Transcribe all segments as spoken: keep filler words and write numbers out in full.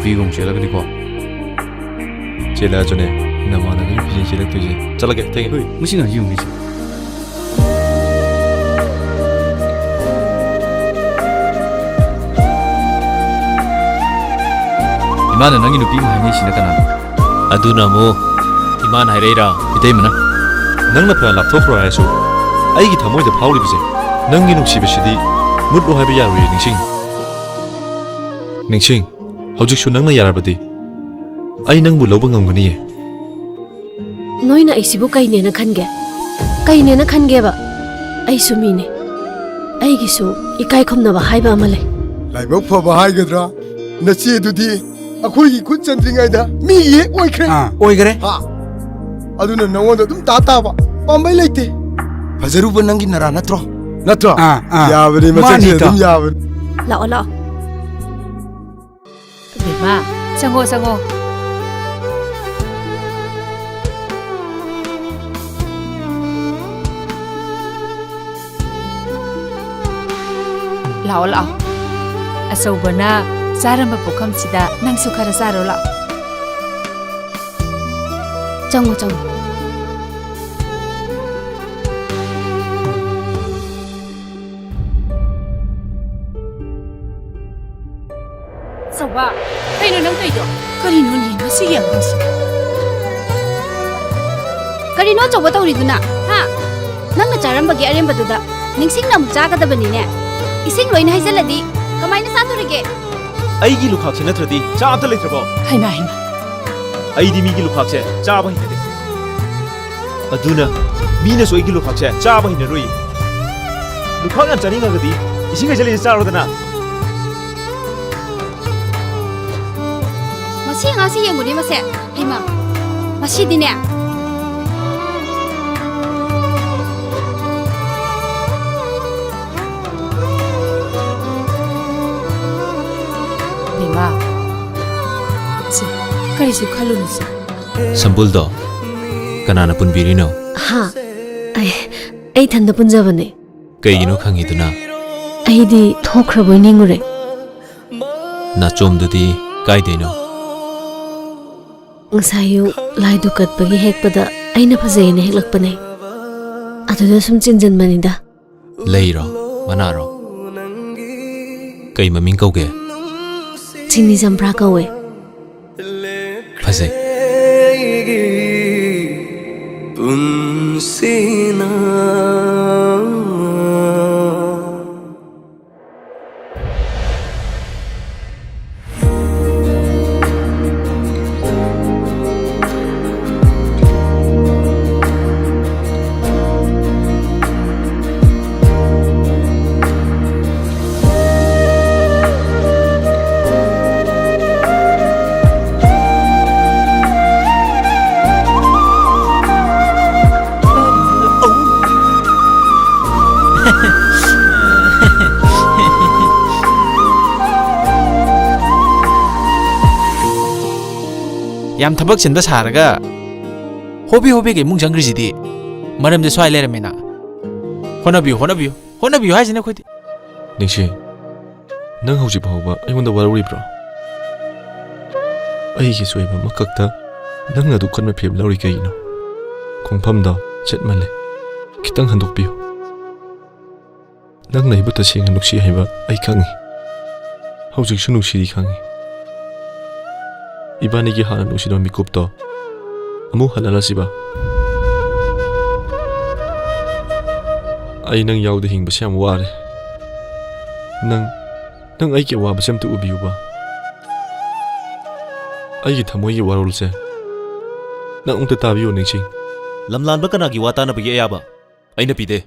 ꯑꯩꯒꯨꯝ ꯆꯦꯜꯂꯒꯗꯤꯀꯣ꯫ ꯆꯦꯜꯂꯛꯑꯁꯨꯅꯦ, ꯅꯃꯥꯟꯅꯕꯤꯅ ꯐꯤꯖꯦ ꯆꯦꯜꯂꯛꯇꯣꯏꯁꯦ꯫ ꯆꯠꯂꯒꯦ, ꯊꯦꯡꯉꯦ꯫ ꯍꯣꯏ, ꯃꯁꯤ ꯉꯥꯏꯁꯤ ꯌꯦꯡꯉꯨ, ꯃꯁꯤ꯫ ꯏꯃꯥꯅ ꯅꯪꯒꯤ ꯅꯨꯄꯤ ꯑꯃ ꯍꯥꯏꯅꯩꯁꯤꯅ ꯀꯅꯥꯅꯣ? ꯑꯗꯨꯅ ꯑꯃꯨꯛ ꯏꯃꯥꯅ ꯍꯥꯏꯔꯛꯏꯔꯥ? ꯏꯇꯩꯃꯅ꯫ ꯅꯪꯅ ꯐꯅ ꯂꯥꯞꯊꯣꯛꯈ꯭ꯔꯣ ꯍꯥꯏꯔꯁꯨ, ꯑꯩꯒꯤ ꯊꯃꯣꯏꯗ ꯐꯥꯎꯔꯤꯕꯁꯦ, ꯅꯪꯒꯤ ꯅꯨꯡꯁꯤꯕꯁꯤꯗꯤ ꯃꯨꯠꯂꯣ ꯍꯥꯏꯕ ꯌꯥꯔꯣꯏꯌꯦ, ꯅꯤꯡꯁꯤꯡ꯫ ꯅꯤꯡꯁꯤꯡ, ꯍꯧꯖꯤꯛꯁꯨ ꯅꯪꯅ ꯌꯥꯔꯕꯗꯤ ꯑꯩ ꯅꯪꯕꯨ ꯂꯧꯕ ꯉꯝꯒꯅꯤꯌꯦ꯫ ꯅꯣꯏꯅ ꯑꯩꯁꯤꯕꯨ ꯀꯩꯅꯦꯅ ꯈꯟꯒꯦ? ꯀꯩꯅꯦꯅ ꯈꯟꯒꯦꯕ? ꯑꯩꯁꯨ ꯃꯤꯅꯦ꯫ ꯑꯩꯒꯤꯁꯨ ꯏꯀꯥꯏ ꯈꯨꯝꯅꯕ ꯍꯥꯏꯕ ꯑꯃ ꯂꯩ꯫ ꯂꯥꯏꯕꯛ ꯐꯕ ꯍꯥꯏꯒꯗ꯭ꯔꯥ, ꯅꯆꯦꯗꯨꯗꯤ ꯑꯩꯈꯣꯏꯒꯤ ꯈꯨꯠ ꯆꯟꯗ꯭ꯔꯤꯉꯩꯗ ꯃꯤꯒꯤ ꯍꯦꯛ ꯑꯣꯏꯈ꯭ꯔꯦ꯫ ꯑꯥ, ꯑꯣꯏꯈꯔꯦ꯫ ꯍꯥ? ꯑꯗꯨꯅ ꯅꯉꯣꯟꯗ ꯑꯗꯨꯝ ꯇꯥ ꯇꯥꯕ꯫ ꯄꯥꯝꯕꯩ ꯂꯩꯇꯦ꯫ ꯐꯖꯔꯨꯕ ꯅꯪꯒꯤ ꯅꯔꯥ ꯅꯠꯇ꯭ꯔꯣ? ꯅꯠꯇ꯭ꯔꯣ? ꯑꯥ, ꯑꯥ꯫ ꯌꯥꯕꯅꯤ, ꯃꯁꯛꯁꯦ ꯃꯥꯅꯤ, ꯏꯇꯥꯎ꯫ ꯑꯗꯨꯝ ꯌꯥꯕꯅꯤ꯫ ꯂꯥꯛꯑꯣ, ꯂꯥꯛꯑꯣ꯫ ꯕꯦꯝꯃ, ꯆꯪꯉꯣ, ꯆꯪꯉꯣ꯫ ꯂꯥꯛꯑꯣ, ꯂꯥꯛꯑꯣ꯫ ꯑꯆꯧꯕꯅ ꯆꯥꯔꯝꯕ ꯄꯨꯈꯝꯁꯤꯗ ꯅꯪꯁꯨ ꯈꯔ ꯆꯥꯔꯣ ꯂꯥꯛꯑꯣ꯫ ꯆꯪꯉꯣ, ꯆꯪꯉꯣ꯫ ꯆꯧꯕ, ꯀꯩꯅꯣ ꯅꯪ ꯇꯧꯔꯤꯗꯣ? ꯀꯔꯤꯅꯣꯅꯦ ꯃꯁꯤꯒꯤ ꯑꯉꯥꯡꯁꯤ? ꯀꯔꯤꯅꯣ ꯑꯆꯧꯕ ꯇꯧꯔꯤꯗꯨꯅ? ꯍꯥ? ꯅꯪꯅ ꯆꯥꯔꯝꯕꯒꯤ ꯑꯔꯦꯝꯕꯗꯨꯗ ꯅꯤꯡꯁꯤꯡꯅ ꯑꯃꯨꯛ ꯆꯥꯒꯗꯕꯅꯤꯅꯦ꯫ ꯏꯁꯤꯡ ꯂꯣꯏꯅ ꯍꯩꯖꯤꯜꯂꯗꯤ ꯀꯃꯥꯏꯅ ꯆꯥꯗꯣꯔꯤꯒꯦ? ꯑꯩꯒꯤ ꯂꯨꯈꯥꯛꯁꯦ ꯅꯠꯇ꯭ꯔꯗꯤ ꯆꯥ ꯑꯝꯇ ꯂꯩꯇ꯭ꯔꯕꯣ? ꯍꯩꯃꯥ, ꯍꯩꯃꯥ꯫ ꯑꯩꯗꯤ ꯃꯤꯒꯤ ꯂꯨꯈꯥꯛꯁꯦ ꯆꯥꯕ ꯍꯩꯅꯗꯦ꯫ ꯑꯗꯨꯅ ꯃꯤꯅꯁꯨ ꯑꯩꯒꯤ ꯂꯨꯈꯥꯛꯁꯦ ꯆꯥꯕ ꯍꯩꯅꯔꯣꯏꯌꯦ꯫ ꯂꯨꯈꯥꯛ ꯌꯥꯝ ꯆꯥꯅꯤꯡꯉꯒꯗꯤ ꯏꯁꯤꯡ ꯍꯩꯖꯤꯜꯂꯤꯁꯦ ꯆꯥꯔꯣꯗꯅ꯫ ꯃꯁꯤ ꯑꯉꯥꯡꯁꯤ ꯌꯦꯡꯉꯨꯅꯦ ꯃꯁꯦ꯫ ꯍꯩꯃꯥ, ꯃꯁꯤꯗꯤꯅꯦ꯫ ꯕꯦꯝꯃ, ꯁꯦ, ꯀꯔꯤꯁꯨ ꯈꯜꯂꯨꯅꯨꯁꯦ꯫ ꯁꯝꯕꯨꯜꯗꯣ ꯀꯅꯥꯅ ꯄꯨꯟꯕꯤꯔꯤꯅꯣ? ꯍꯥ? ꯑꯩ, ꯑꯩ ꯏꯊꯟꯗ ꯄꯨꯟꯖꯕꯅꯦ꯫ ꯀꯩꯒꯤꯅꯣ ꯈꯪꯉꯤꯗꯨꯅ? ꯑꯩꯗꯤ ꯊꯣꯛꯈ꯭ꯔꯕꯣꯏ ꯅꯤꯡꯉꯨꯔꯦ꯫ ꯅꯥꯆꯣꯝꯗꯨꯗꯤ ꯀꯥꯏꯗꯩꯅꯣ? ꯉꯁꯥꯏ ꯑꯌꯨꯛ ꯂꯥꯏꯗꯨꯛ ꯀꯠꯄꯒꯤ ꯍꯦꯛꯄꯗ ꯑꯩꯅ ꯐꯖꯩꯌꯦꯅ ꯍꯦꯛꯂꯛꯄꯅꯦ꯫ ꯑꯗꯨꯗ ꯁꯨꯝ ꯆꯤꯟꯖꯟꯕꯅꯤꯗ꯫ ꯂꯩꯔꯣ? ꯃꯅꯥꯔꯣ? ꯀꯩ ꯃꯃꯤꯡ ꯀꯧꯒꯦ? ꯆꯤꯅꯤ ꯆꯝꯄ꯭ꯔꯥ ꯀꯧꯋꯦ꯫ ꯐꯖꯩ꯫ ꯄꯨꯟꯁꯤꯅ꯫ ꯌꯥꯝ ꯊꯕꯛ ꯆꯤꯟꯕ ꯁꯥꯔꯒ ꯍꯣꯕꯤ ꯍꯣꯕꯤꯒ ꯏꯃꯨꯡ ꯆꯪꯈ꯭ꯔꯤꯁꯤꯗꯤ꯫ ꯃꯔꯝꯗꯤ ꯁ꯭ꯋꯥꯏ ꯂꯩꯔꯝꯃꯦꯅ꯫ ꯍꯣꯠꯅꯕꯤꯌꯨ, ꯍꯣꯠꯅꯕꯤꯌꯨ, ꯍꯣꯠꯅꯕꯤꯌꯨ ꯍꯥꯏꯁꯤꯅꯦ ꯑꯩꯈꯣꯏꯗꯤ꯫ ꯅꯤꯡꯁꯤꯡ, ꯅꯪ ꯍꯧꯖꯤꯛ ꯐꯥꯎꯕ ꯑꯩꯉꯣꯟꯗ ꯋꯥꯔꯧꯔꯤꯕ꯭ꯔꯣ? ꯑꯩꯒꯤ ꯁꯣꯏꯕ ꯑꯃꯈꯛꯇ ꯅꯪꯅ ꯑꯗꯨꯛ ꯀꯟꯅ ꯐꯤꯕꯝ ꯂꯧꯔꯤ ꯀꯩꯒꯤꯅꯣ? ꯈꯣꯡꯐꯝꯗꯣ ꯆꯠꯃꯜꯂꯦ꯫ ꯈꯤꯇꯪ ꯍꯟꯗꯣꯛꯄꯤꯌꯨ꯫ ꯅꯪꯅ ꯑꯩꯕꯨ ꯇꯁꯦꯡꯅ ꯅꯨꯡꯁꯤ ꯍꯥꯏꯕ ꯑꯩ ꯈꯪꯉꯤ꯫ ꯍꯧꯖꯤꯛꯁꯨ ꯅꯨꯡꯁꯤꯔꯤ ꯈꯪꯉꯤ꯫ ꯏꯕꯥꯅꯤꯒꯤ ꯍꯥꯟꯅ ꯅꯨꯡꯁꯤꯅꯕ ꯃꯤꯀꯨꯞꯇꯣ ꯑꯃꯨꯛ ꯍꯜꯍꯜꯂꯁꯤꯕ? ꯑꯩ ꯅꯪ ꯌꯥꯎꯗ ꯍꯤꯡꯕꯁꯦ ꯌꯥꯝ ꯋꯥꯔꯦ꯫ ꯅꯪ, ꯅꯪ ꯑꯩꯒꯤ ꯑꯋꯥꯕꯁꯦ ꯑꯝꯇ ꯎꯕꯤꯌꯨꯕ꯫ ꯑꯩꯒꯤ ꯊꯃꯣꯏꯒꯤ ꯋꯥꯔꯣꯜꯁꯦ ꯅꯪ ꯑꯃꯨꯛꯇ ꯇꯥꯕꯤꯌꯨ, ꯅꯤꯡꯁꯤꯡ꯫ ꯂꯝꯂꯥꯟꯕ ꯀꯅꯥꯒꯤ ꯋꯥ ꯇꯥꯅꯕꯒꯤ ꯑꯌꯥꯕ ꯑꯩꯅ ꯄꯤꯗꯦ꯫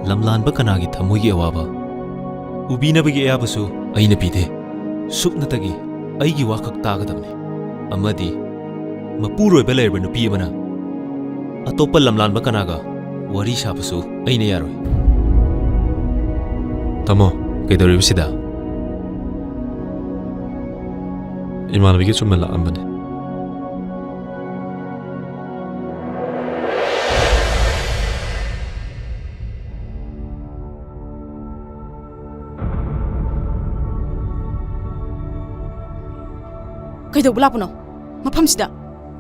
ꯂꯝꯂꯥꯟꯕ ꯀꯅꯥꯒꯤ ꯊꯃꯣꯏꯒꯤ ꯑꯋꯥꯕ ꯎꯕꯤꯅꯕꯒꯤ ꯑꯌꯥꯕꯁꯨ ꯑꯩꯅ ꯄꯤꯗꯦ꯫ ꯁꯨꯞꯅꯇꯒꯤ ꯑꯩꯒꯤ ꯋꯥꯈꯛ ꯇꯥꯒꯗꯕꯅꯤ꯫ ꯑꯃꯗꯤ ꯃꯄꯨꯔꯣꯏꯕ ꯂꯩꯔꯕ ꯅꯨꯄꯤ ꯑꯃꯅ ꯑꯇꯣꯞꯄ ꯂꯝꯂꯥꯟꯕ ꯀꯅꯥꯒ ꯋꯥꯔꯤ ꯁꯥꯕꯁꯨ ꯑꯩꯅ ꯌꯥꯔꯣꯏ꯫ ꯇꯥꯃꯣ, ꯀꯩꯗꯧꯔꯤꯕ ꯁꯤꯗ? ꯏꯃꯥꯟꯅꯕꯤꯒ ꯆꯨꯝꯅ ꯂꯥꯛꯑꯝꯕꯅꯦ꯫ ꯀꯩꯗꯧꯕ ꯂꯥꯛꯄꯅꯣ ꯃꯐꯝꯁꯤꯗ?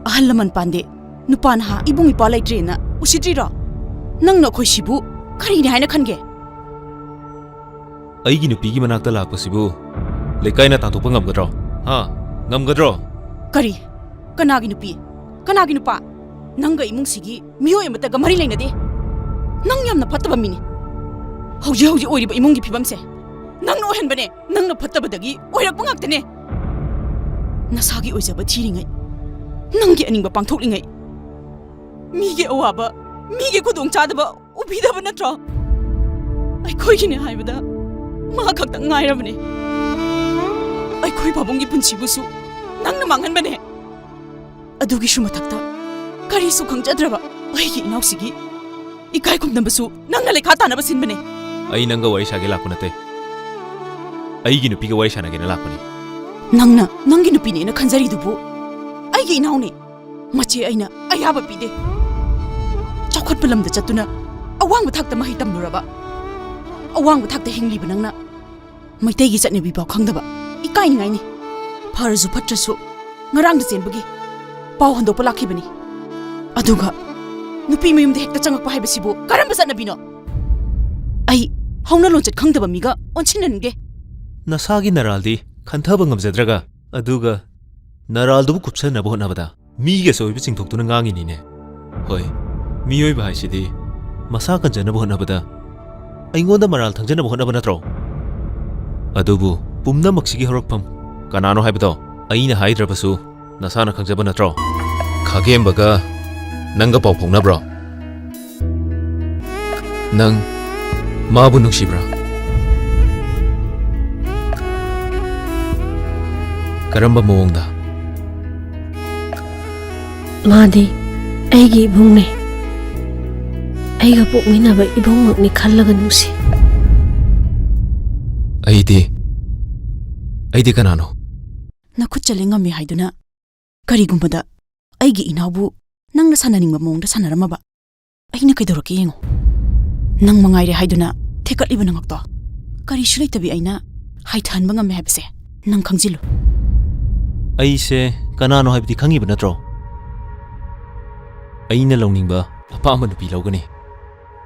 ꯑꯍꯜ ꯂꯃꯟ ꯄꯥꯟꯗꯦ, ꯅꯨꯄꯥ ꯅꯍꯥ, ꯏꯕꯨꯡ ꯏꯄ꯭ꯋꯥ ꯂꯩꯇ꯭ꯔꯦꯅ ꯎꯁꯤꯠꯇ꯭ꯔꯤꯔꯣ? ꯅꯪꯅ ꯑꯩꯈꯣꯏ ꯁꯤꯕꯨ ꯀꯔꯤꯅꯤ ꯍꯥꯏꯅ ꯈꯟꯒꯦ? ꯑꯩꯒꯤ ꯅꯨꯄꯤꯒꯤ ꯃꯅꯥꯛꯇ ꯂꯥꯛꯄꯁꯤꯕꯨ ꯂꯩꯀꯥꯏꯅ ꯇꯥꯟꯊꯣꯛꯄ ꯉꯝꯒꯗ꯭ꯔꯣ? ꯍꯥ? ꯉꯝꯒꯗ꯭ꯔꯣ? ꯀꯔꯤ? ꯀꯅꯥꯒꯤ ꯅꯨꯄꯤ? ꯀꯅꯥꯒꯤ ꯅꯨꯄꯥ? ꯅꯪꯒ ꯏꯃꯨꯡꯁꯤꯒꯤ ꯃꯤꯑꯣꯏ ꯑꯃꯠꯇꯒ ꯃꯔꯤ ꯂꯩꯅꯗꯦ꯫ ꯅꯪ ꯌꯥꯝꯅ ꯐꯠꯇꯕ ꯃꯤꯅꯤ꯫ ꯍꯧꯖꯤꯛ ꯍꯧꯖꯤꯛ ꯑꯣꯏꯔꯤꯕ ꯏꯃꯨꯡꯒꯤ ꯐꯤꯕꯝꯁꯦ ꯅꯪꯅ ꯑꯣꯏꯍꯟꯕꯅꯦ꯫ ꯅꯪꯅ ꯐꯠꯇꯕꯗꯒꯤ ꯑꯣꯏꯔꯛꯄ ꯉꯥꯛꯇꯅꯦ꯫ ꯅꯁꯥꯒꯤ ꯑꯣꯏꯖꯕ ꯊꯤꯔꯤꯉꯩ, ꯅꯪꯒꯤ ꯑꯅꯤꯡꯕ ꯄꯥꯡꯊꯣꯛꯂꯤꯉꯩ, ꯃꯤꯒꯤ ꯑꯋꯥꯕ, ꯃꯤꯒꯤ ꯈꯨꯗꯣꯡꯆꯥꯗꯕ ꯎꯕꯤꯗꯕ ꯅꯠꯇ꯭ꯔꯣ? ꯑꯩꯈꯣꯏꯒꯤꯅꯦ ꯍꯥꯏꯕꯗ ꯃꯥ ꯈꯛꯇ ꯉꯥꯏꯔꯕꯅꯦ꯫ ꯑꯩꯈꯣꯏ ꯄꯥꯕꯨꯡꯒꯤ ꯄꯨꯟꯁꯤꯕꯨꯁꯨ ꯅꯪꯅ ꯃꯥꯡꯍꯟꯕꯅꯦ꯫ ꯑꯗꯨꯒꯤꯁꯨ ꯃꯊꯛꯇ ꯀꯔꯤꯁꯨ ꯈꯪꯖꯗ꯭ꯔꯕ ꯑꯩꯒꯤ ꯏꯅꯥꯎꯁꯤꯒꯤ ꯏꯀꯥꯏ ꯈꯨꯝꯅꯕꯁꯨ ꯅꯪꯅ ꯂꯩꯈꯥ ꯇꯥꯅꯕ ꯁꯤꯟꯕꯅꯦ꯫ ꯑꯩ ꯅꯪꯒ ꯋꯥꯔꯤ ꯁꯥꯒꯦ ꯂꯥꯛꯄ ꯅꯠꯇꯦ꯫ ꯑꯩꯒꯤ ꯅꯨꯄꯤꯒ ꯋꯥꯔꯤ ꯁꯥꯟꯅꯒꯦꯅ ꯂꯥꯛꯄꯅꯤ꯫ ꯅꯪꯅ ꯅꯪꯒꯤ ꯅꯨꯄꯤꯅꯦꯅ ꯈꯟꯖꯔꯤꯗꯨꯕꯨ ꯑꯩꯒꯤ ꯏꯅꯥꯎꯅꯦ꯫ ꯃꯆꯦ ꯑꯩꯅ ꯑꯌꯥꯕ ꯄꯤꯗꯦ꯫ ꯆꯥꯎꯈꯠꯄ ꯂꯝꯗ ꯆꯠꯇꯨꯅ ꯑꯋꯥꯡꯕ ꯊꯥꯛꯇ ꯃꯍꯩ ꯇꯝꯂꯨꯔꯕ, ꯑꯋꯥꯡꯕ ꯊꯥꯛꯇ ꯍꯤꯡꯂꯤꯕ ꯅꯪꯅ ꯃꯩꯇꯩꯒꯤ ꯆꯠꯅꯕꯤ ꯐꯥꯎ ꯈꯪꯗꯕ? ꯏꯀꯥꯏꯅꯤꯡꯉꯥꯏꯅꯤ꯫ ꯐꯔꯁꯨ ꯐꯠꯇ꯭ꯔꯁꯨ ꯉꯔꯥꯡꯗ ꯆꯦꯟꯕꯒꯤ ꯄꯥꯎ ꯍꯟꯗꯣꯛꯄ ꯂꯥꯛꯈꯤꯕꯅꯤ꯫ ꯑꯗꯨꯒ ꯅꯨꯄꯤ ꯃꯌꯨꯝꯗ ꯍꯦꯛꯇ ꯆꯪꯉꯛꯄ ꯍꯥꯏꯕꯁꯤꯕꯨ ꯀꯔꯝꯕ ꯆꯠꯅꯕꯤꯅꯣ? ꯑꯩ ꯍꯧꯅ ꯂꯣꯟꯆꯠ ꯈꯪꯗꯕ ꯃꯤꯒ ꯑꯣꯟꯁꯤꯟꯅꯅꯤꯡꯗꯦ꯫ ꯅꯁꯥꯒꯤ ꯅꯔꯥꯜꯗꯤ ꯈꯟꯊꯕ ꯉꯝꯖꯗ꯭ꯔꯒ, ꯑꯗꯨꯒ ꯅꯔꯥꯜꯗꯨꯕꯨ ꯀꯨꯞꯁꯟꯅꯕ ꯍꯣꯠꯅꯕꯗ ꯃꯤꯒꯤ ꯑꯁꯣꯏꯕ ꯆꯤꯡꯊꯣꯛꯇꯨꯅ ꯉꯥꯡꯉꯤꯅꯤꯅꯦ꯫ ꯍꯣꯏ, ꯃꯤꯑꯣꯏꯕ ꯍꯥꯏꯁꯤꯗꯤ ꯃꯁꯥ ꯀꯟꯖꯅꯕ ꯍꯣꯠꯅꯕꯗ ꯑꯩꯉꯣꯟꯗ ꯃꯔꯥꯜ ꯊꯪꯖꯅꯕ ꯍꯣꯠꯅꯕ ꯅꯠꯇ꯭ꯔꯣ? ꯑꯗꯨꯕꯨ ꯄꯨꯝꯅꯃꯛꯁꯤꯒꯤ ꯍꯧꯔꯛꯐꯝ ꯀꯅꯥꯅꯣ ꯍꯥꯏꯕꯗꯣ ꯑꯩꯅ ꯍꯥꯏꯗ꯭ꯔꯕꯁꯨ ꯅꯁꯥꯅ ꯈꯪꯖꯕ ꯅꯠꯇ꯭ꯔꯣ? ꯈꯥꯒꯦꯝꯕꯒ ꯅꯪꯒ ꯄꯥꯎ ꯐꯥꯎꯅꯕ꯭ꯔꯣ? ꯅꯪ ꯃꯥꯕꯨ ꯅꯨꯡꯁꯤꯕ꯭ꯔꯥ? ꯀꯔꯝꯕ ꯃꯑꯣꯡꯗ? ꯃꯥꯗꯤ ꯑꯩꯒꯤ ꯏꯕꯨꯡꯅꯦ꯫ ꯑꯩꯒ ꯄꯣꯛꯃꯤꯟꯅꯕ ꯏꯕꯨꯡꯃꯛꯅꯤ ꯈꯜꯂꯒ ꯅꯨꯡꯁꯤ꯫ ꯑꯩꯗꯤ, ꯑꯩꯗꯤ ꯀꯅꯥꯅꯣ? ꯅꯈꯨꯠ ꯆꯠꯂꯦ ꯉꯝꯃꯦ ꯍꯥꯏꯗꯨꯅ ꯀꯔꯤꯒꯨꯝꯕꯗ ꯑꯩꯒꯤ ꯏꯅꯥꯎꯕꯨ ꯅꯪꯅ ꯁꯥꯟꯅꯅꯤꯡꯕ ꯃꯑꯣꯡꯗ ꯁꯥꯟꯅꯔꯝꯃꯕ, ꯑꯩꯅ ꯀꯩꯗꯧꯔꯛꯀꯦ ꯌꯦꯡꯉꯨ꯫ ꯅꯪ ꯃꯉꯥꯏꯔꯦ ꯍꯥꯏꯗꯨꯅ ꯊꯦꯛꯀꯠꯂꯤꯕ ꯅꯉꯛꯇꯣ ꯀꯔꯤꯁꯨ ꯂꯩꯇꯕꯤ ꯑꯩꯅ ꯍꯥꯏꯊꯍꯟꯕ ꯉꯝꯃꯦ ꯍꯥꯏꯕꯁꯦ ꯅꯪ ꯈꯪꯖꯤꯜꯂꯨ꯫ ꯑꯩꯁꯦ ꯀꯅꯥꯅꯣ ꯍꯥꯏꯕꯗꯤ ꯈꯪꯉꯤꯕ ꯅꯠꯇ꯭ꯔꯣ? ꯑꯩꯅ ꯂꯧꯅꯤꯡꯕ ꯑꯄꯥꯝꯕ ꯅꯨꯄꯤ ꯂꯧꯒꯅꯤ꯫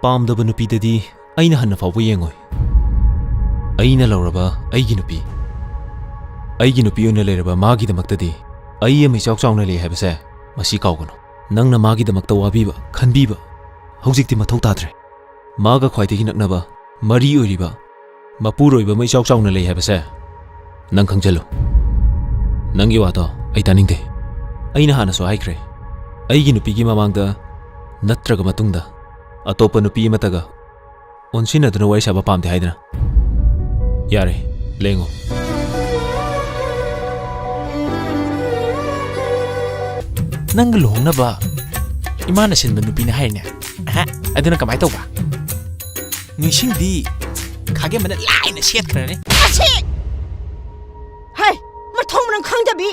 ꯄꯥꯝꯗꯕ ꯅꯨꯄꯤꯗꯗꯤ ꯑꯩꯅ ꯍꯟꯅ ꯐꯥꯎꯕ ꯌꯦꯡꯉꯣꯏ꯫ ꯑꯩꯅ ꯂꯧꯔꯕ ꯑꯩꯒꯤ ꯅꯨꯄꯤ, ꯑꯩꯒꯤ ꯅꯨꯄꯤ ꯑꯣꯏꯅ ꯂꯩꯔꯕ ꯃꯥꯒꯤꯗꯃꯛꯇꯗꯤ ꯑꯩ ꯑꯃ ꯏꯆꯥꯎ ꯆꯥꯎꯅ ꯂꯩ ꯍꯥꯏꯕꯁꯦ ꯃꯁꯤ ꯀꯥꯎꯒꯅꯨ꯫ ꯅꯪꯅ ꯃꯥꯒꯤꯗꯃꯛꯇ ꯋꯥꯕꯤꯕ, ꯈꯟꯕꯤꯕ ꯍꯧꯖꯤꯛꯇꯤ ꯃꯊꯧ ꯇꯥꯗ꯭ꯔꯦ꯫ ꯃꯥꯒ ꯈ꯭ꯋꯥꯏꯗꯒꯤ ꯅꯛꯅꯕ ꯃꯔꯤ ꯑꯣꯏꯔꯤꯕ ꯃꯄꯨꯔꯣꯏꯕ ꯑꯃ ꯏꯆꯥꯎ ꯆꯥꯎꯅ ꯂꯩ ꯍꯥꯏꯕꯁꯦ ꯅꯪ ꯈꯪꯖꯜꯂꯨ꯫ ꯅꯪꯒꯤ ꯋꯥꯗꯣ ꯑꯩ ꯇꯥꯅꯤꯡꯗꯦ꯫ ꯑꯩꯅ ꯍꯥꯟꯅꯁꯨ ꯍꯥꯏꯈ꯭ꯔꯦ, ꯑꯩꯒꯤ ꯅꯨꯄꯤꯒꯤ ꯃꯃꯥꯡꯗ ꯅꯠꯇ꯭ꯔꯒ ꯃꯇꯨꯡꯗ ꯑꯇꯣꯞꯄ ꯅꯨꯄꯤ ꯑꯃꯠꯇꯒ ꯑꯣꯟꯁꯤꯟꯅꯗꯨꯅ ꯋꯥꯔꯤ ꯁꯥꯕ ꯄꯥꯝꯗꯦ ꯍꯥꯏꯗꯅ꯫ ꯌꯥꯔꯦ, ꯂꯦꯡꯉꯣ꯫ ꯅꯪꯒ ꯂꯨꯍꯣꯡꯅꯕ ꯏꯃꯥꯅ ꯁꯤꯟꯕ ꯅꯨꯄꯤꯅ ꯍꯥꯏꯔꯤꯅꯦ꯫ ꯑꯍ, ꯑꯗꯨꯅ ꯀꯃꯥꯏ ꯇꯧꯕ? ꯅꯤꯡꯁꯤꯡꯗꯤ ꯈꯥꯒꯦꯝꯕꯅ ꯂꯥꯏꯅ ꯁꯦꯠꯈ꯭ꯔꯅꯤ꯫ ꯑꯁꯤ! ꯍꯩ! ꯃꯊꯣꯡ ꯃꯔꯝ ꯈꯪꯗꯕꯤ!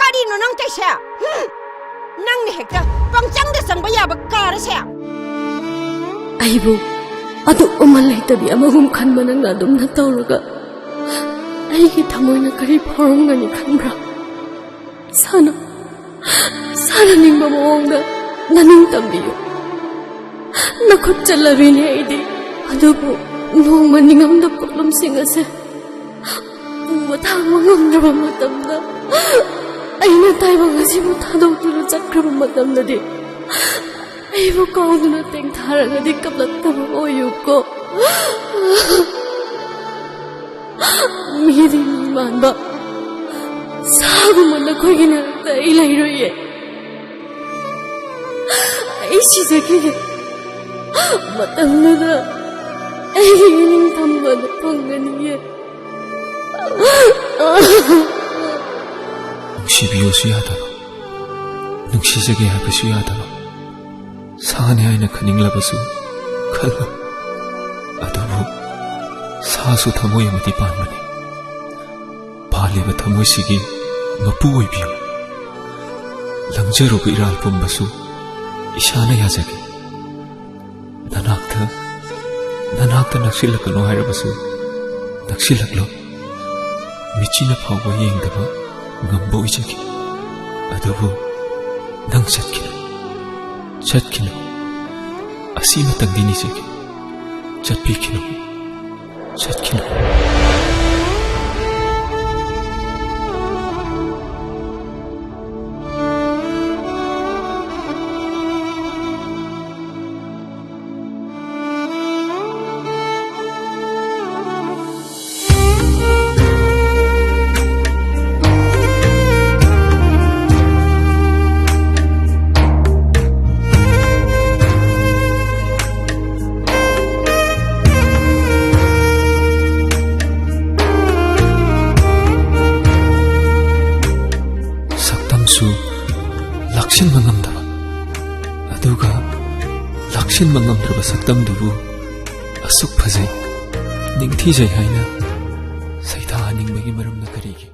ꯀꯔꯤꯅꯣ ꯅꯪ ꯇꯧꯏꯁꯦ? ꯍꯨꯝ! ꯅꯪꯅ ꯍꯦꯛꯇ ꯄꯪꯆꯪꯗ ꯆꯪꯕ ꯌꯥꯕ ꯀꯥꯔꯁꯦ꯫ ꯑꯩꯕꯨ ꯑꯗꯨ ꯑꯃ ꯂꯩꯇꯕꯤ ꯑꯃꯒꯨꯝ ꯈꯟꯕ ꯅꯪꯅ ꯑꯗꯨꯝꯅ ꯇꯧꯔꯒ ꯑꯩꯒꯤ ꯊꯃꯣꯏꯅ ꯀꯔꯤ ꯐꯥꯎꯔꯝꯒꯅꯤ ꯈꯟꯕ꯭ꯔꯥ? ꯁꯥꯟꯅ ꯁꯥꯟꯅꯅꯤꯡꯕ ꯃꯑꯣꯡꯗ ꯅꯅꯤꯡ ꯇꯝꯕꯤꯌꯨ꯫ ꯅꯈꯨꯠ ꯆꯠꯂꯕꯤꯅꯦ ꯑꯩꯗꯤ꯫ ꯑꯗꯨꯕꯨ ꯅꯣꯡꯃ ꯅꯤꯡꯉꯝꯗ ꯄꯣꯠꯂꯨꯝꯁꯤꯡ ꯑꯁꯦ ꯄꯨꯕ ꯊꯥꯡꯕ ꯉꯝꯗ꯭ꯔꯕ ꯃꯇꯝꯗ, ꯑꯩꯅ ꯇꯥꯏꯕꯪ ꯑꯁꯤꯕꯨ ꯊꯥꯗꯣꯛꯇꯨꯅ ꯆꯠꯈ꯭ꯔꯕ ꯃꯇꯝꯗꯗꯤ, ꯑꯩꯕꯨ ꯀꯥꯎꯗꯨꯅ ꯇꯦꯡꯊꯥꯔꯒꯗꯤ ꯀꯞꯂꯛꯇꯕ ꯑꯣꯏꯌꯨꯀꯣ꯫ ꯃꯤꯗꯤ ꯃꯤ ꯃꯥꯟꯕ ꯁꯥꯒꯨꯝꯕ ꯅꯈꯣꯏꯒꯤ ꯅꯥꯛꯇ ꯑꯩ ꯂꯩꯔꯣꯏꯌꯦ꯫ ꯑꯩ ꯁꯤꯖꯈꯤꯒꯦ꯫ ꯃꯇꯝꯗꯨꯗ ꯑꯩꯒꯤ ꯏꯅꯤꯡ ꯊꯝꯕꯗ ꯐꯪꯒꯅꯤꯌꯦ꯫ ꯅꯨꯡꯁꯤꯕꯤꯌꯨꯁꯨ ꯌꯥꯗꯕ, ꯅꯨꯡꯁꯤꯖꯒꯦ ꯍꯥꯏꯕꯁꯨ ꯌꯥꯗꯕ, ꯁꯥꯅꯤ ꯍꯥꯏꯅ ꯈꯟꯅꯤꯡꯂꯕꯁꯨ ꯈꯜꯂꯣ꯫ ꯑꯗꯨꯕꯨ ꯁꯥꯁꯨ ꯊꯃꯣꯏ ꯑꯃꯗꯤ ꯄꯥꯟꯕꯅꯤ꯫ ꯄꯥꯜꯂꯤꯕ ꯊꯃꯣꯏꯁꯤꯒꯤ ꯃꯄꯨ ꯑꯣꯏꯕꯤꯌꯨ꯫ ꯂꯪꯖꯔꯨꯕ ꯏꯔꯥꯜ ꯄꯨꯝꯕꯁꯨ ꯏꯁꯥꯅ ꯌꯥꯖꯒꯦ꯫ ꯅꯅꯥꯛꯇ, ꯅꯅꯥꯛꯇ ꯅꯛꯁꯤꯜꯂꯛꯀꯅꯨ ꯍꯥꯏꯔꯕꯁꯨ ꯅꯛꯁꯤꯜꯂꯛꯂꯣ꯫ ꯃꯤꯠꯆꯤꯅ ꯐꯥꯎꯕ ꯌꯦꯡꯗꯕ ꯉꯝꯕ ꯑꯣꯏꯖꯒꯦ꯫ ꯑꯗꯨꯕꯨ ꯅꯪ ꯆꯠꯈꯤꯅꯨ, ꯆꯠꯈꯤꯅꯨ꯫ ꯑꯁꯤꯃꯇꯪꯗꯤ ꯅꯤꯖꯒꯦ, ꯆꯠꯄꯤꯈꯤꯅꯨ, ꯆꯠꯈꯤꯅꯨ꯫ ꯁꯛꯇꯝꯁꯨ ꯂꯥꯛꯁꯤꯟꯕ ꯉꯝꯗꯕ, ꯑꯗꯨꯒ ꯂꯥꯛꯁꯤꯟꯕ ꯉꯝꯗ꯭ꯔꯕ ꯁꯛꯇꯝꯗꯨꯕꯨ ꯑꯁꯨꯛ ꯐꯖꯩ, ꯅꯤꯡꯊꯤꯖꯩ ꯍꯥꯏꯅ ꯁꯩꯊꯥꯍꯟꯅꯤꯡꯕꯒꯤ ꯃꯔꯝꯅ ꯀꯔꯤꯒꯤ?